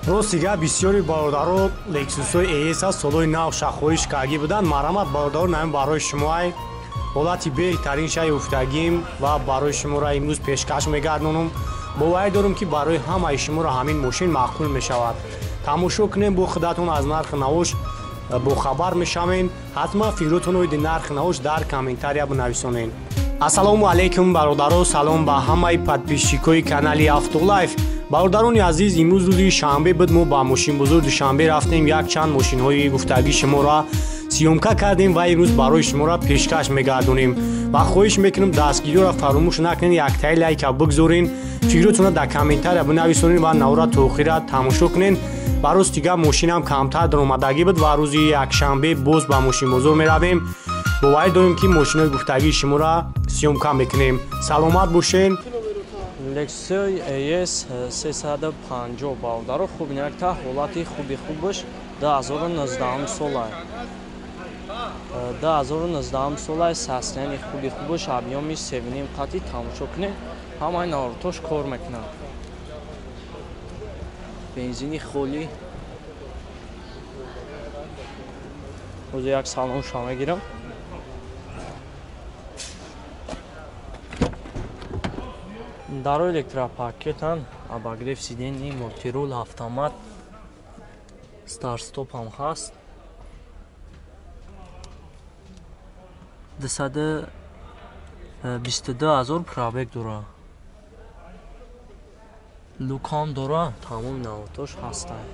Рости гап, бисёри бародаро Лексусҳои ES аз солҳои нав шахоиш кардагӣ буданд. Марҳамат, бародаро, намин барои шумоай ҳолати беҳтарин шай уфтагим ва барои шуморо имрӯз пешкаш мегардонам. Боварӣ дорам, ки барои ҳамаи шуморо ҳамин мошин маъқул мешавад. Тамошо кунем, бо худатон аз нархи навош бохабар мешавем. Ҳатман фикротон оиди нархи навош дар комментария бинависонед. Ассалому алайкум, бародаро, салом ба ҳамаи подписчикои канали Автолайф. Бародарони азиз, имрӯз рӯзи шанбе буд, мо ба мошинбозори Душанбе рафтем, якчанд мошинҳои гуфтагии шуморо съёмка кардем ва имрӯз барои шуморо пешкаш мегардонем. Ва хоҳиш мекунам, дастгириро фаромӯш накунед, яктаи лайка бигзорен, фикротонро дар комментария бинависонед ва навора то охира тамошо кунед. Ба рости гап, мошинам камтар даромадагӣ буд ва рӯзи якшанбе боз ба мошинбозор меравем. Боварӣ дорем, ки мошинҳои гуфтагии шуморо съёмка мекунем. Саломат бошед. Lexus ES 350, бародаро, хуб якта ҳолати хуби хубаш, 2019 сола. 2019 сола, состояние хуби хубаш, объёми 7,5 қати, тамошо кунед, ҳамаи наворотош кор мекунад. Бензини холӣ. Ҳозир як салонша мегирам. Даро электропакетан, обогрев сидений, мультирул, автомат, старт-стоп ҳам ҳаст. 222 000 пробег дора. Люкам дора, тамоми наворотош ҳастанд.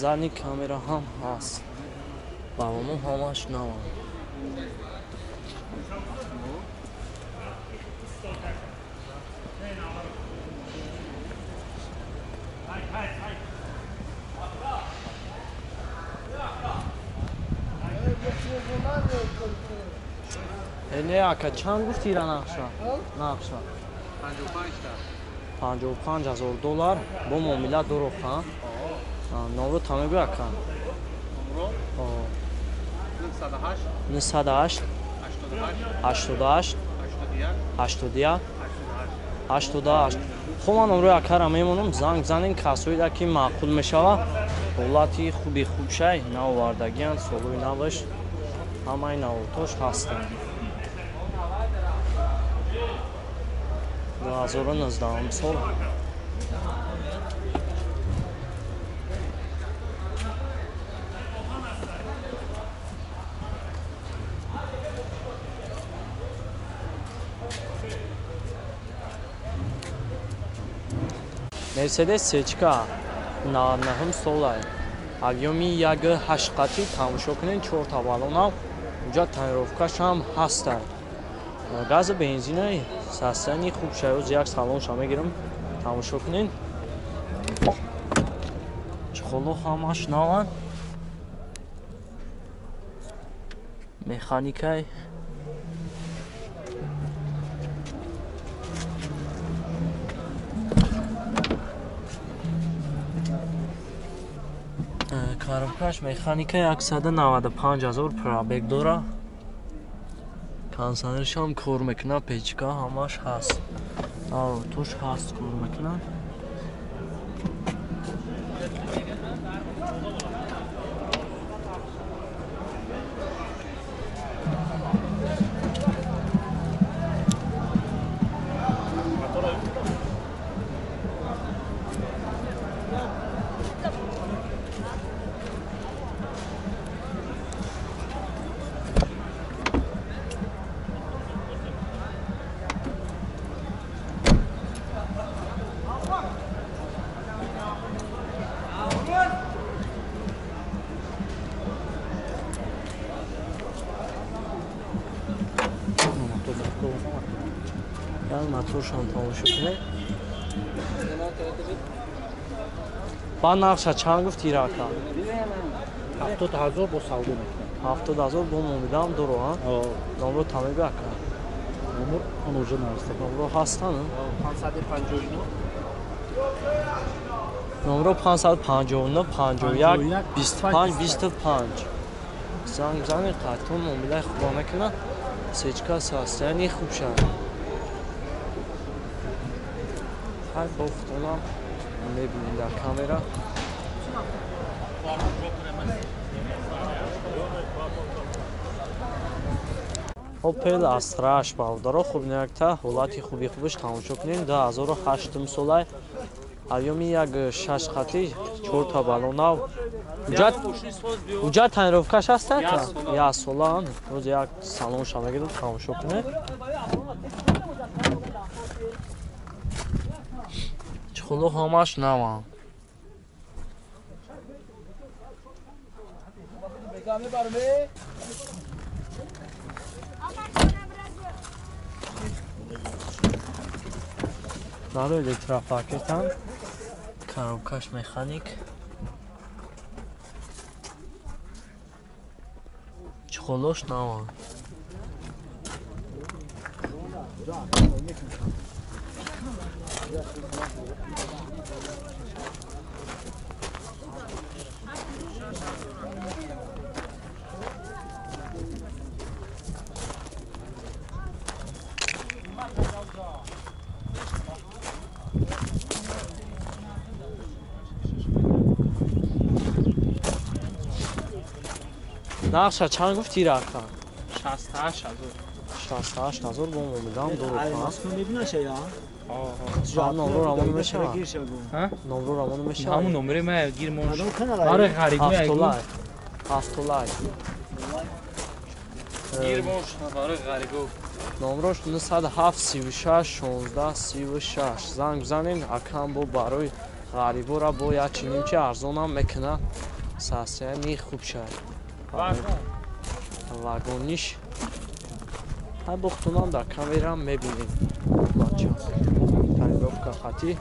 Задний камера ҳам ҳаст. Балоно ҳамаш наванд. Не, ака, чанд гуфти ира нақша? Нақша. 55 ҳазор доллар бо муомила дорох, ҳа? Номро та мегӯй, ака? 908 88 81 88. Хуб, ман номрои акара мемонам, занг занем, касоида ки маъқул мешава. Ҳолати хуби хубшай, навовардагианд, солҳои наваш, ҳамаи наворотош ҳастанд. 2019 сол. Мерседес Сечка 99 сола, объёми 1,8 қати, тамошо кунед, чорта балонам, уҷа тонировкашам ҳастанд. Гази бензинаи, состояние хуб шай, як салонша мегирам, тамошо кунед. Чехоло ҳамаш наванд. Механикай. Коробкаш механика, 195 ҳазор пробег дора. Кондиционершам кор мекунад, печка ҳамаш ҳаст. Туш ҳаст, кор мекунад. Моторшам тамошо кунед. Ба нақша чанд гуфти, рака? 70,000 бо савдо мекунем. 70,000 бо муомилаам доро, а? Номро тамега ака. Номер он уже наста. Номро ҳастан? 559. Номро 559 51 25 25. Занг занг қатун муомилаи хубо мекунад. Сечка состояние хуб шад. Хай бо худтонам мебинем дар камера. Опел Astra бародаро хуб якта ҳолати хуби хубаш тамошо кунем. 2008 солай аёми як 6 хати 4 та балонав. Уҷат тонировкаш ҳаст ака? Як сола. Рӯз як салон ша мегирад тамошо кунем. Чхулу ҳамаш нава. Даро электропакетан, коробкаш механик. Чхолош нава. Нақша чанд гуфти рака? 68,000. 68,000 бо муомилаам дору. Номро равон мешавад. Номро равон мешавад. Ҳамун номери ма гир мон. Барои ғариб Ҳафтолай. Ҳафтолай. Гир мон барои ғариб. Номрош 907 36 16 36. Занг бизанед, акам бо барои ғарибора бо як чинимчи арзонам мекунад. Состояние хуб шавад. Вагониш. Ҳай бохтунам дар камера мебинед. Бача. Тонировка хати.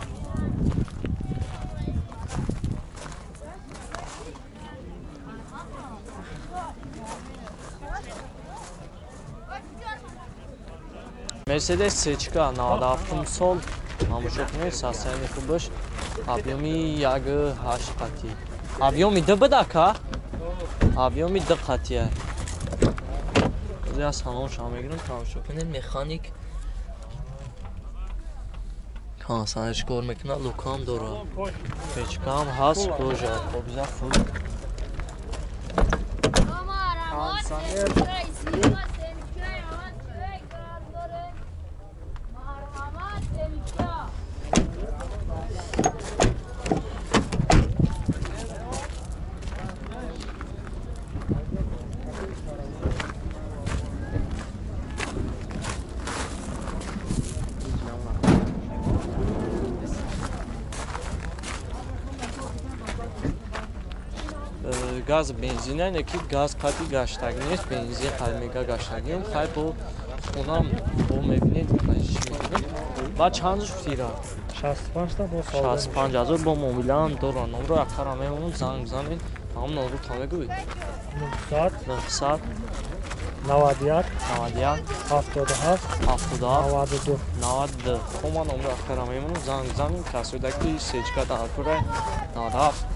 Мерседес Сечка 97 сол. Тамошо кунед, состояние хубаш. Объёми 1.8 қати. Объёми 2 бадака? Объёми 2 қатия. Я салон шам мегирам, тамошо кунед, механик. Консанаш кор мекунад, лукам дорад. Печкам ҳаст, кожа, кобза фуд. Газ бензина, не ки газ қати гаштагӣ нест, бензин қати мега гаштагиам, хай бо хонам бо мебинед, мекунед. Ба чанд шуфтира? 65,000 бо муомилаам дорам. Номро акара мемонам, занг бизанед, ҳамон номро та мегӯед. 900 91 91 77 77 92 92. Хо ман номро акара мемонам, занг бизанед, касоида ки сечка дар кура 97.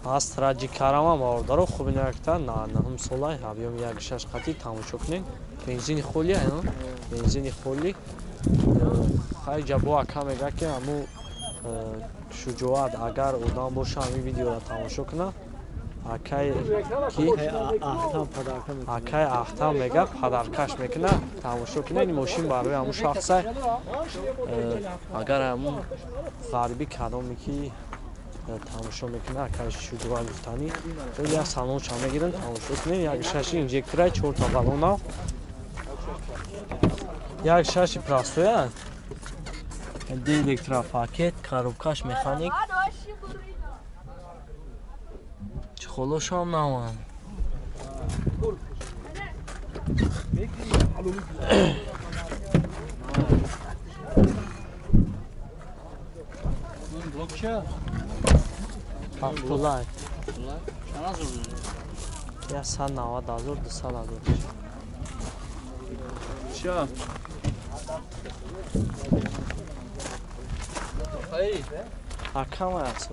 Астра ҷикарама бародаро хуб инакта наҳум солай объём 1.6 қати тамошо кунед. Бензини холи ай, бензини холи. Хай ҷабо ака мега ки ҳаму шуҷоат агар одам боша ҳамин видеоро тамошо кунад, акай ки акай Ахтам мега падаркаш мекунад. Тамошо кунед, ин мошин барои ҳамун шахса агар ҳамун ғарибӣ кадоме ки Тамошо мекунад, акаш шуҷоа гуфтанӣ. Як салонша мегирем, тамошо кунем. Як шаши инжектора, чорта баллона. Як шаши простоя. Ди электропакет, коробкаш механик. Чехолошам наван. Абдуллай. Я 190 000, 200 000. Ча? Акама аст.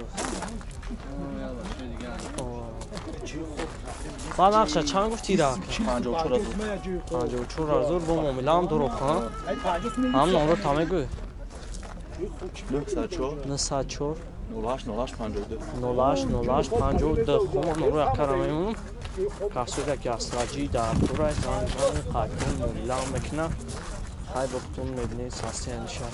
Ба нақша чанд гуфтӣ ра? 54 000. 54 000 бо муомилаам дуруғ, ҳа? Ҳам номро та мегӯй? 904 904 08 08 52 08 08 52. Хом номро яккара мемонам. Касода ки аслаҷӣ дар турай занг занг қайтон муомилаам мекуна. Хай бо худтон мебинед састияниша.